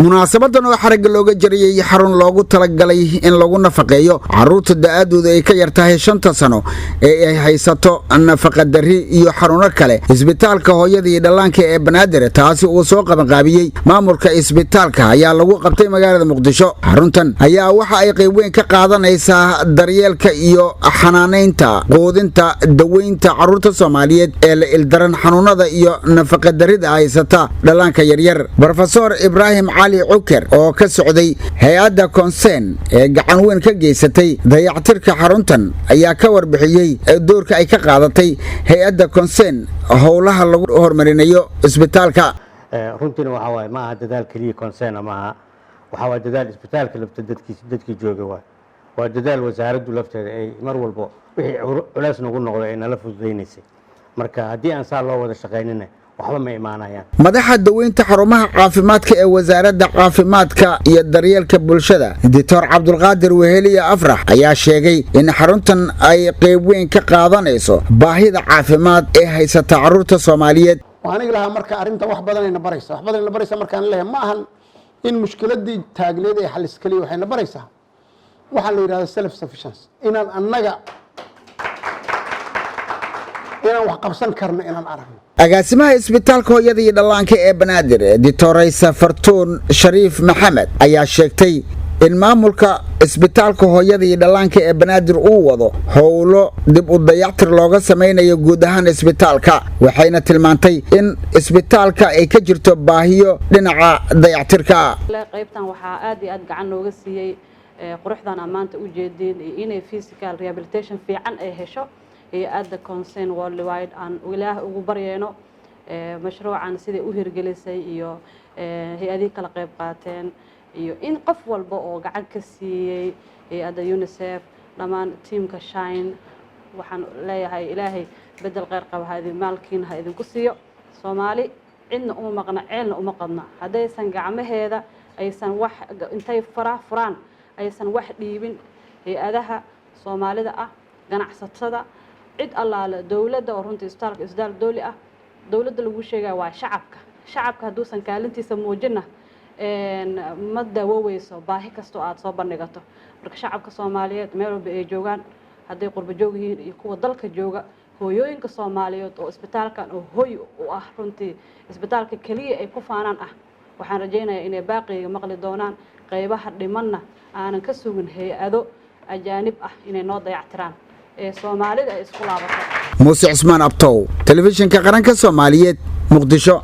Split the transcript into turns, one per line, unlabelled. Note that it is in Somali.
Munaasabadan oo xaragga looga jariyey xarun loogu talagalay in lagu nafaqeeyo caruurta da'dooda ay ka yar tahay 5-ta sano ee ay haysato nafaqa darri iyo xaruuno kale, isbitaalka hooyada iyo dhallaanka ee Banaadir, taasi uu soo qabanqaabiyey maamulka isbitaalka, ayaa lagu qabtay magaalada Muqdisho. Xaruntan ayaa waxa ay qayb weyn ka qaadanaysaa daryeelka iyo xanaanaynta, quudinta, daweynta caruurta Soomaaliyeed ee la ildaran xanuunada iyo nafaqadarrida haysata dhallaanka yaryar. Brofesor Ibraahim Cali Cuker oo ka socday hay-adda Concern ee gacan weyn ka geysatay dayactirka xaruntan ayaa ka warbixiyey doorka ay ka qaadatay hay-adda Concern howlaha lagu horumarinayo isbitaalka.
Runtiina waxaa waaye, ma aha dadaal keliya Concern, maaha. Waxaa waaye dadaal isbitaalka lafta dadkiis, dadkii jooga waay. Waa dadaal wasaaraddu lafteeda ay mar walbo wixii culeys nagu noqdo ay nala fududaynaysay. Marka haddii aan saa loo wada shaqaynina, waxba ma imaanayaan.
Madaxa daweynta xarumaha caafimaadka ee Wasaaradda Caafimaadka iyo Daryeelka Bulshada, Doctor Cabdulqaadir Weheliya Afrax, ayaa sheegay in xaruntan ay qeyb weyn ka qaadanayso baahida caafimaad ee haysata caruurta Soomaaliyeed.
Waxaan igi lahaa, marka arrintan wax badanayna baraysa, wax badanayna baraysa. Markaan leeyahay, ma ahan in mushkiladii taagneed ee xalis keliya. Waxayna baraysaa waxaa la yidhahda self sufficiency, inaan annaga inaan wax qabsan karno, inaan aragno.
Agaasimaha isbitaalka hooyada iyo dhallaanka ee Banaadir, Ditoraysa Fartuun Shariif Maxamed, ayaa sheegtay in maamulka isbitaalka hooyada iyo dhallaanka ee Banaadir uu wado howlo dib u dayactir looga samaynayo guud ahaan isbitaalka, waxayna tilmaantay in isbitaalka ay ka jirto baahiyo dhinaca dayactirka.
Qaybtan waxaa aad iyo aad gacan nooga siiyey quruxdan ammaanta u jeediin iyo inay physical rehabilitation fiican ay hesho hay-adda Concern Worldwide. Aan Ilaah ugu baryeyno mashruucan siday u hirgelisay iyo hay-adihii kala qayb qaateen iyo in qof walba oo gacan ka siiyey, hay-adda UNICEF, dhammaan tiimka Shine. Waxaan leeyahay, Ilaahay bedel kheyr qaba ha idin maalkiina ha idinku siiyo. Soomaali cidna uma maqna, ceelna uma qadna, haddaysan gacmaheeda aysan wax intay fara furaan aysan wax dhiibin. Hay-adaha Soomaalida ah, ganacsatada, cid allaale, dowladda oo runtii isbitaalka isbitaal dowli ah, dowladda lagu sheegaya waa shacabka. Shacabka hadduusan kaalintiisa muujinna, ma dawooweyso baahi kastoo aada soo bandhigato. Marka shacabka Soomaaliyeed meel walba ay joogaan, hadday qurbo joog yihiin iyo kuwa dalka jooga, hooyooyinka Soomaaliyeed oo isbitaalkan oo hoy u ah, runtii isbitaalka keliya ay ku faanaan ah, waxaan rajaynayaa inay baaqiga maqli doonaan, qaybaha dhimanna aanan ka sugin hay-ado ajaanib ah inay noo dayactiraan ee Soomaalida ay isku laabato.
Muuse Cismaan Abtow, Telefishinka Qaranka Soomaaliyeed, Muqdisho.